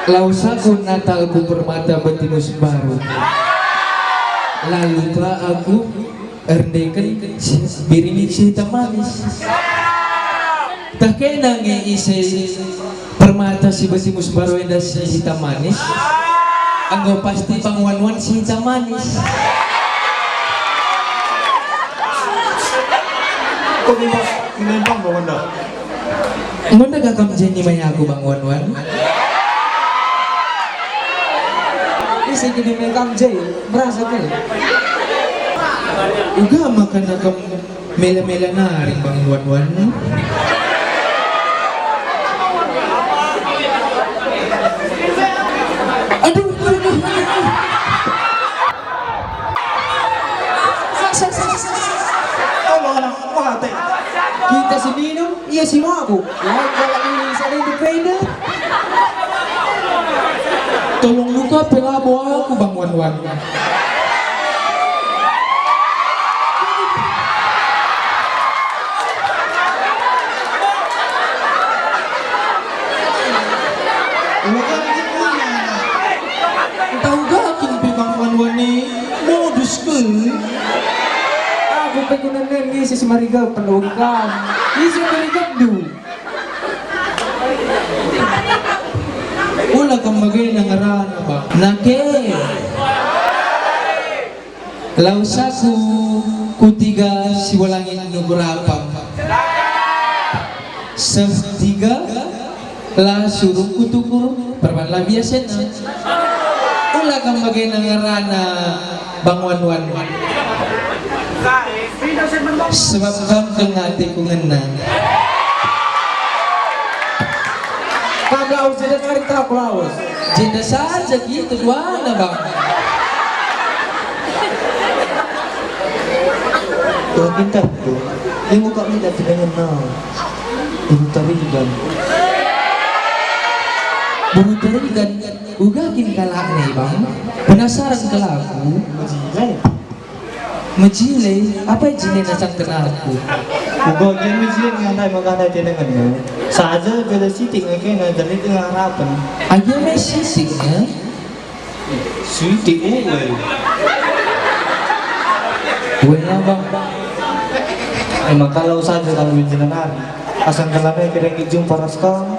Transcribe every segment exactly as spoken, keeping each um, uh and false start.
Lawes aku Natal ku permata Betimus Baru. Lalu ta aku erndeken si, biringin si hitam manis. Tah kena nge ise permata si Betimus Baru enda si hitam manis? Enggo pasti Bang Wan-wan si hitam manis. Kok ngimbang, ngimbang Bang Wanda? Enggo nda kam je nimai aku, Bang Wan-wan? Ise kin nimai kam je, merasa ke? Uga maka kam mela-mela nari, Bang Wan-wan. Aduh, aduh, aduh. Tolong, anak, wah, teh. Kita si minum, ia si mabuk. Lain kalak ini bisa ada independen. Tolong luka pe labo aku, Bang Wan-wan. Ntah uga kin pe Bang Wan-wan e modus ke? Aku pe guna nen ngisi si mari gep perlu kam. Ise mari gepndu? Ola kam bage ngerana, Bang. Nake. Lawes aku ku Tiga Sibolangit nukur apam. Seh Tiga, la surung kutukur, perban la biasana. Ola kam bage ngerana, Bang Wan-wan. Sebab kam kena ateku ngena. Kam lawes, jadi tarik tak aku lawes. Jenda saja kita duana, Bang. Tuh, pintar tuh. Dia muka minta dengan nau. Buru Tarigan. Buru Tarigan, uga kin kalak nih, Bang? Penasaran kal aku. Mejile. Mejile, apa jile nacang kenalku? Uga gia mejile nge ndai maka ndai tenengenmu. Saja bela sitik nge kena jadi tengah harapan. Agia me sitik nge? Sitik uwe. Uwe abang. Eh, maka lau saja kamu injenan hari. Asal kalame kira jumpa ras kam.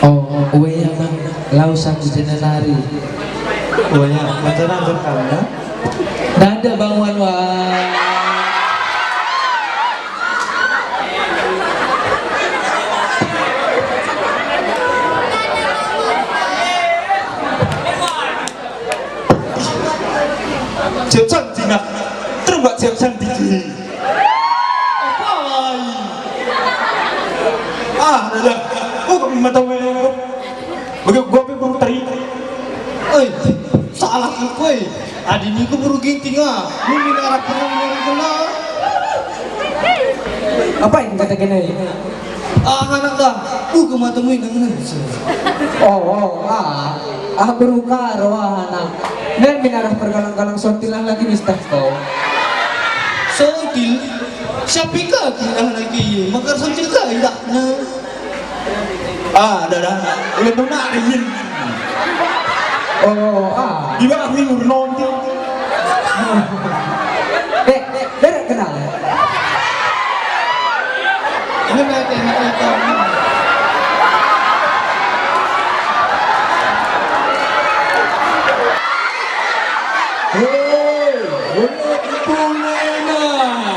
Oh, oh, uwe ya, Bang. Lawes aku jenda nari. Uwe ya, lancar-lancar kamu ya. Dadah, Bang Wan Wan. Siap cantik nak. Terus buat siap cantik. Apai? Ah, dah, dah. Oh, kami mata weh. Bagi gua pe buru teri. Oi, salah aku, oi. Adi niku buru Ginting, ah. Mungkin arah pernah kena. Apa yang kata kena? Ah, anak dah. Buka mata mu dengan. Oh, oh, ah. Ah, beruka roh anak. Nen min arah pergalang-galang sontilan lagi mistah kau. Sontil? Siapa ka kira lagi? Makar sontil ka idah. Nah. Ah, dah, dah. Udah tuh nak ringin. Oh, ah. Di bawah nih, udah nonton. Eh, eh, derek kenal. Ini mati, ini mati. Hei, bener betul enak.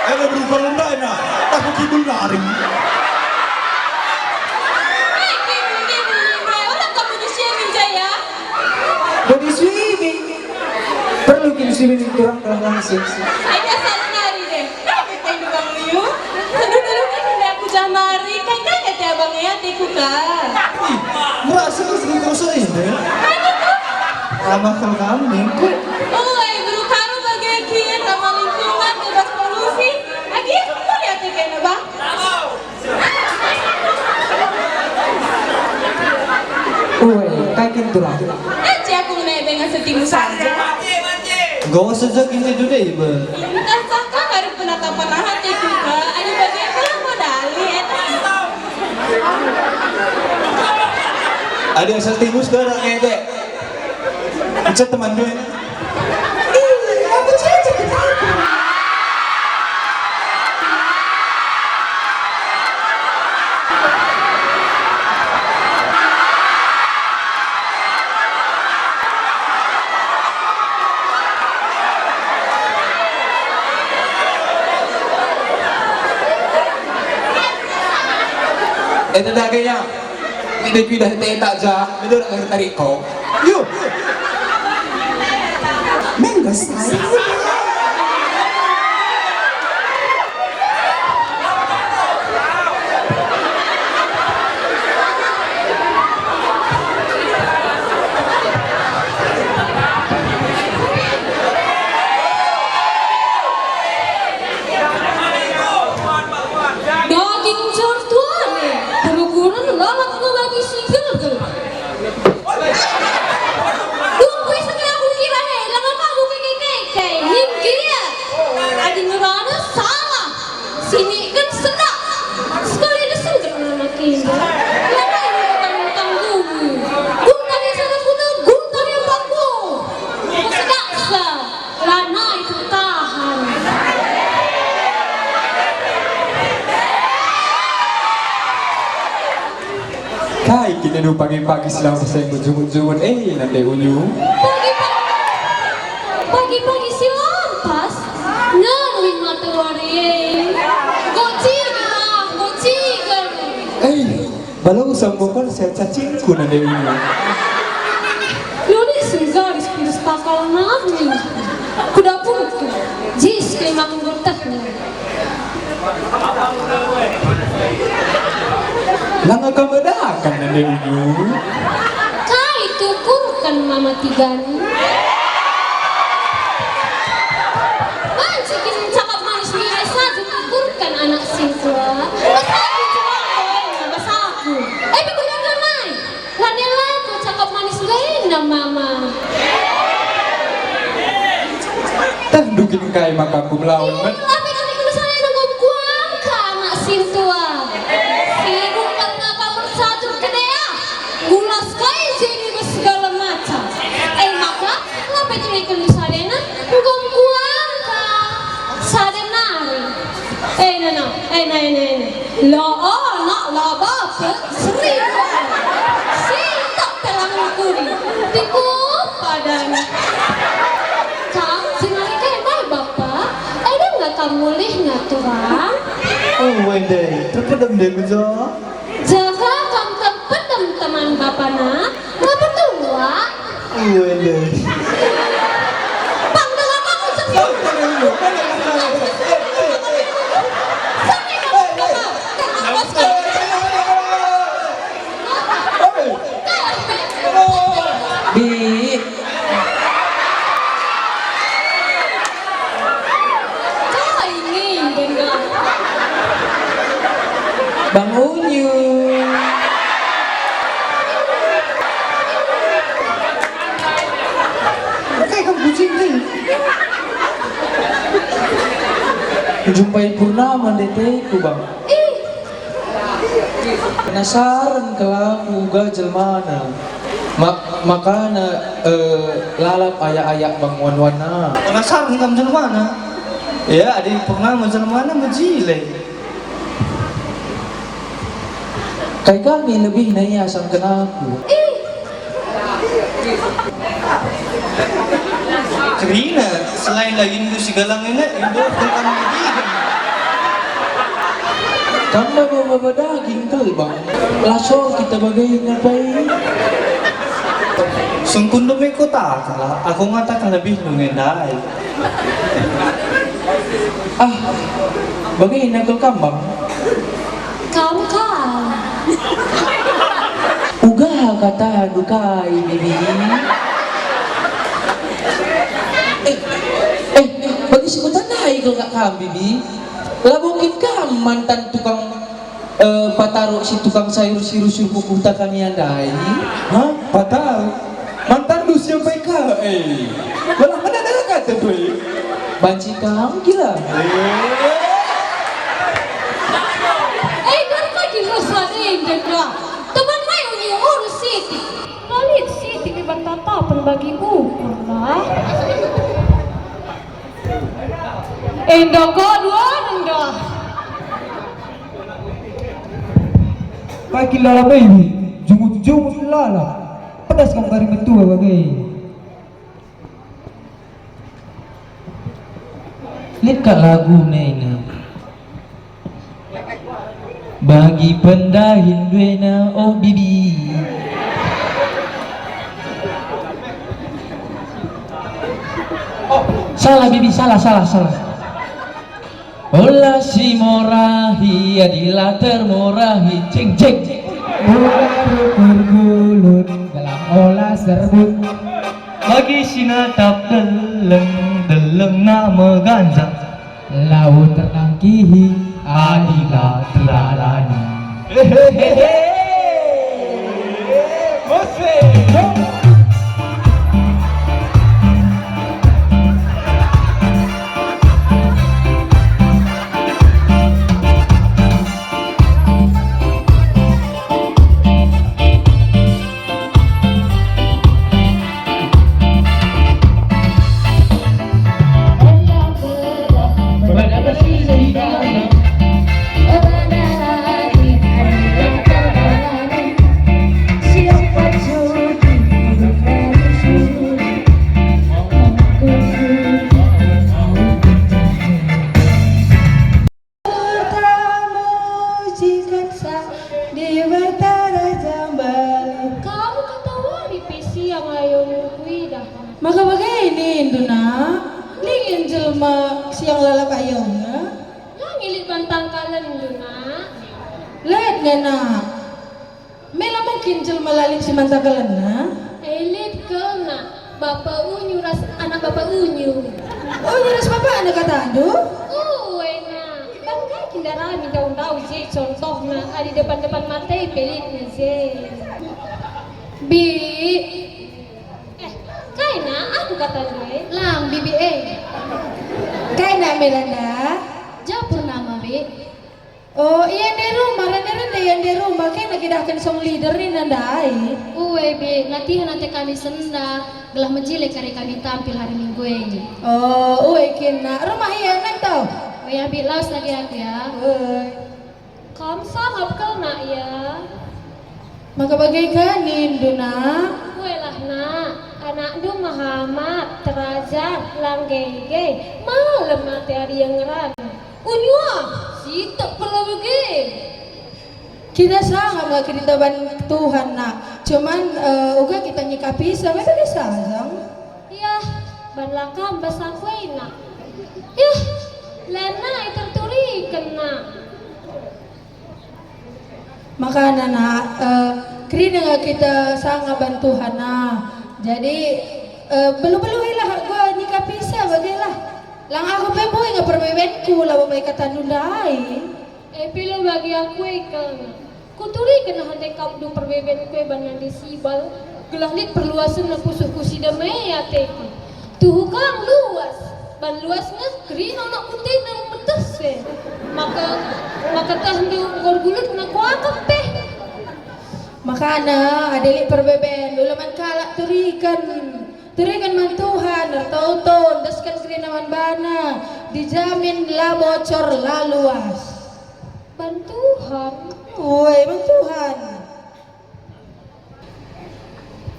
Ela berupa londai na, takut kibul nari. Ola kamu di sini, Jaya. Body swimming. Perlu kin swimming kurang dalam langsung. Aja salah nari deh. Kenapa kamu dulu? Seduh-dulu kan udah aku jamari, kan kan kata abang ya, tiku kan. Ih, merasa ke sering kosong ini. Aduh, tuh. Sama kau kamu, minggu. Oh, eh, guru kamu bagi kia. Aja aku ngena ebe ngasa timu saja. Enggo sejak ini dudai be. Entah saka kari penatapan hati juga. Adi bage pula modali eta. Adi asal timu sekarang ebe. Ncet teman dua. Ih, aku cecek. Enda dage ya. Ide pidah tetak ja, ide ora ngerti ko. Yo. Menggo saya. Daging jortuane, berukuran lalap ngebagi si gelgel. Dungkui sekian aku kira, hei, langa kamu keke-keke, nim gia. Adi ngerana salah, siniken sendak. Sekali ada sengget ngerana kenda. Langa ini utang-utang bumi. Gulta dia sana guna, gulta dia paku. Sedaksa. Lanai tertahan. Kai kine du pagi-pagi si lampas e ngejungut-jungut, eh, nande unyu? Pagi-pagi, pagi-pagi si lampas, ngening matawari e. Gocigen ah, gocigen. Eh, Balo sambungkon sel cacingku nande ini. Nuli senggaris piris takal nami. Kudapurku, jis kelimaken gotehna. Langa kam bedakan nande unyu. Kai tukurken mama tigan. Banci kin cakap manis nilai saja tukurken anak sintua. Bas aku celaka, eh, bas aku. Eh, pikirkan mai. Lande lako cakap manis gena mama. Tah ndukin kai maka aku melawan, eh, man. Tapi kan itu misalnya nunggu kuangka anak sintua. Sibuk kan ngapa mersatu kedea. Gulas kai jadi bas segala macam. Eh, maka, ngapa itu misalnya nunggu kuangka. Sada nari. Eh, nana, eh, nai, nai, nai. La anak, la bapa, seribu. Sintap telang kuri. Tiku padan. Kam, si nari kai mai bapa. Ada nggak kam mulih ngaturang? Oh, wendai, terpedam deh, Bejo. Jaga kam terpedam teman bapana, ngapa tuak? Wele. Bang, dengar aku cerita. Sampai kamu dengar. Dengar aku sekali. Bi. Kai nge denga? Bang Unyu. Kai kam kucing ni? Jumpai Purnama ndeteku, Bang. Ih, Penasaran kal aku uga jelmana. Ma-, makana, eh, lalap ayak-ayak bang wan-wanna. Penasaran kam jelmana? Ya, adi Purnama jelmana mejile. Kai kami lebihna ia asangken aku. Ih, Kerina, selain dagingndu si galang enda, indo bukan daging. Kam baba-baba daging kal, Bang. Laso kita bage ngapai? Sungkundu me kutaka, aku ngataken lebih ndai. Ah, bage kal kam, Bang. Kam kal. Uga katahndu kai, Bibi? Eh, eh, eh, bagi si kutandai kal kam, Bibi. Labo kin kam mantan tukang, eh, pataru si tukang sayur si rusur ku kuta kami ndai? Hah? Pataru? Mantanndu siampai ka, eh. Walah mana dengar kata tu, eh. Banci kam gila. Eh. Eh, kan kaki lusa ende dah. Teman mai unyi urus siti. Lalit siti me bantata pun bagi ukur lah. Enda kau dua enda. Kaki lalap baby, jungut-jungut lalap. Pedas kam kari metua bage. Lit kak lagu nena. Bagi pendahin duena, oh bibi. Oh, salah bibi, salah, salah, salah. Ola si morahi, adilah termorahi, cing, cing. Ola rukur gulun, dalam ola serbuk. Bagi si natap deleng, delengna meganjang. Lau ternangkihi, adilah teralani. Hehehe. Musik. Pertama, uji kansa di Batara Jambali. Kamu kata wari pe siang ayondu kuidah. Maka bage nindu, Nak? Lingen jelma siang lalap ayona? La ngilit bantang kalenndu, Nak. Let nge, Nak. Mela mungkin jelma la lit si mantang kalenna? Eh, lit kal, Nak. Bapa Unyu ras anak Bapa Unyu. Unyu ras bapana katandu? Ue, Nak. Bangkai kin ndarami ndau-ndau je contohna, adi depan-depan mata pe lit nge je. Bi. Eh, kai, Nak, aku katandu e? Lang, Bibi e. Kai, Nak, melanda? Japur nama, Bi. Oh, ia ndai rumah, rende-rende ia ndai rumah, kena kidahken song leader nina ndai. Ue, Bi, latihan ate kami sendah, gelah mejile kari kami tampil hari Minggu e. Oh, ue kena. Rumah ia nentau? Oh ya, Bi, lawes lagi aku ya. Ue. Kam sangap kal, Nak, ya. Maka bage ka nindu, Nak? Kuelah, Nak, anakndu mehamat, terajar, langgege, malem ate adi ia ngerana. Unyuah, sitik perlu bage. Kita sangap nge kerina ban Tuhan, Nak. Cuman, eh, uga kita nyikapisa, bage saja. Yah, banlah kam bas aku e, Nak. Yah, lanai terturiken, Nak. Makana, Nak, eh, kerina nge kita sangap ban Tuhan, nah. Jadi, eh, belu-beluilah gua nyikapisa bagelah. Lang aku pe mbue nge perbebenku labo mai katandu ndai. E pe lo bagi aku e kal. Kuturiken hande kapndu perbebenku e ban nande Sibal, gelah lit perluasenna pusuhku si dame ateku. Tuhu kam luas, ban luas nge kerina anak kutendang metes e. Maka, maka tehndu enggo ergulutna kuakap pe. Makana, adi lit perbeben, ula man kalak turiken. Turiken man Tuhan, ertoto, endesken kerina man baNa, dijamin la bocor, la luas. Ban Tuhan. Ue, ban Tuhan.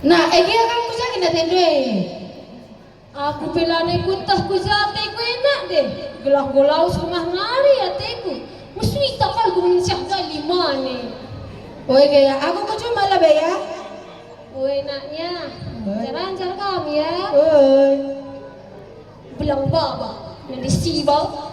Nah, e gia kam ku ja kin atendu e? Aku pe lanai kueteh ku ja ateku e, Nak, deh. Gelah enggo lawes rumah nari ateku. Mesuita kal ku mencah gali mane. Ue, gia aku ku juma la be ya. Ue, Naknya. Ue. Njar-njar kam ya. Ue. Belang baba, nande Sibal.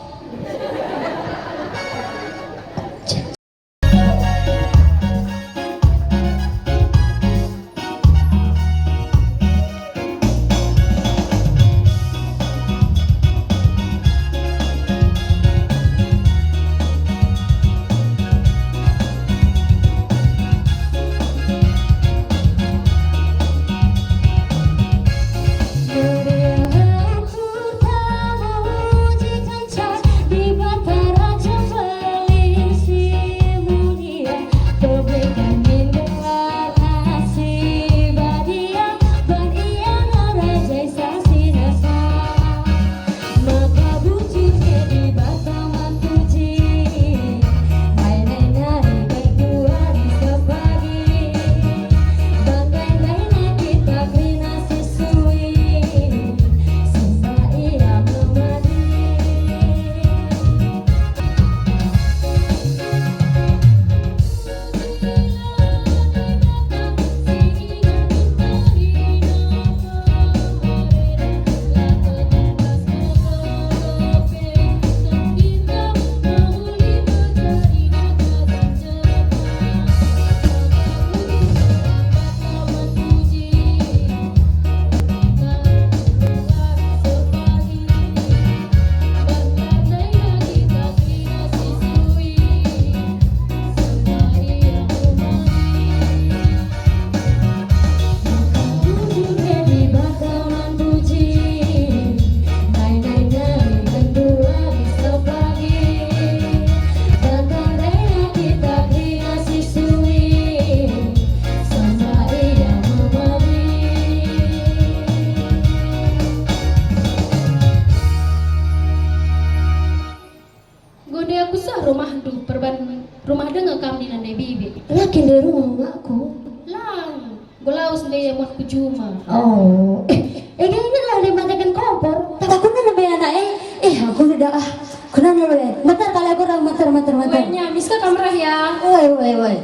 Usah rumahndu, perban rumah denga kam nina ndai bibi. La kin ndai rumah umakku. Lang, enggo lawes ndai ia muat ku juma. Oh, eh, eh, ingetlah ndai mataken kompor. Takutna lebe anak, eh. Eh, aku udah, ah. Kunana lebe. Bentar kali aku rah, bentar, bentar, bentar. Weh, nyamis ka kam rah ya. Woi, woi, woi.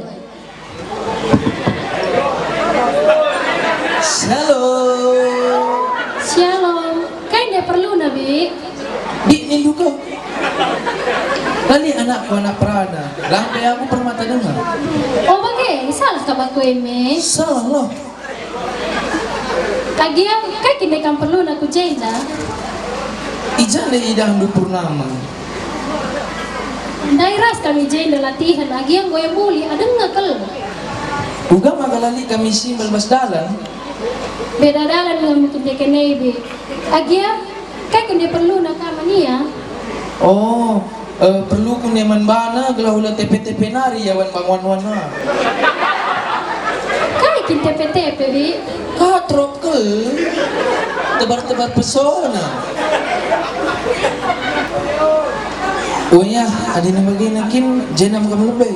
Shalom. Shalom. Kai ndai perluna, Bi? Dik, nindu ko. Kali anakku anak perana. Lang pe aku permata denga. Oh, bage, salah kap aku eme. Salah lah. Agia, kai kin ndai kam perluna ku jenda? I ja ndai idahndu Purnama? Ndai ras kami jenda latihen, agia enggo ia mbuli, adenga kal. Uga maka la lit kami simbal bas dalan? Beda dalan nge mungkin deken ebe. Agia, kai kin ndai perluna kam man ia? Oh, eh, perlu ku ndai man bana gelah ula tepe-tepe nari ia wan banguan-uanna. Kai kin tepe-tepe, Bi? Katrop kal. Tebar-tebar pesona. Oh ya, adina bagina kin jenam kam lebe.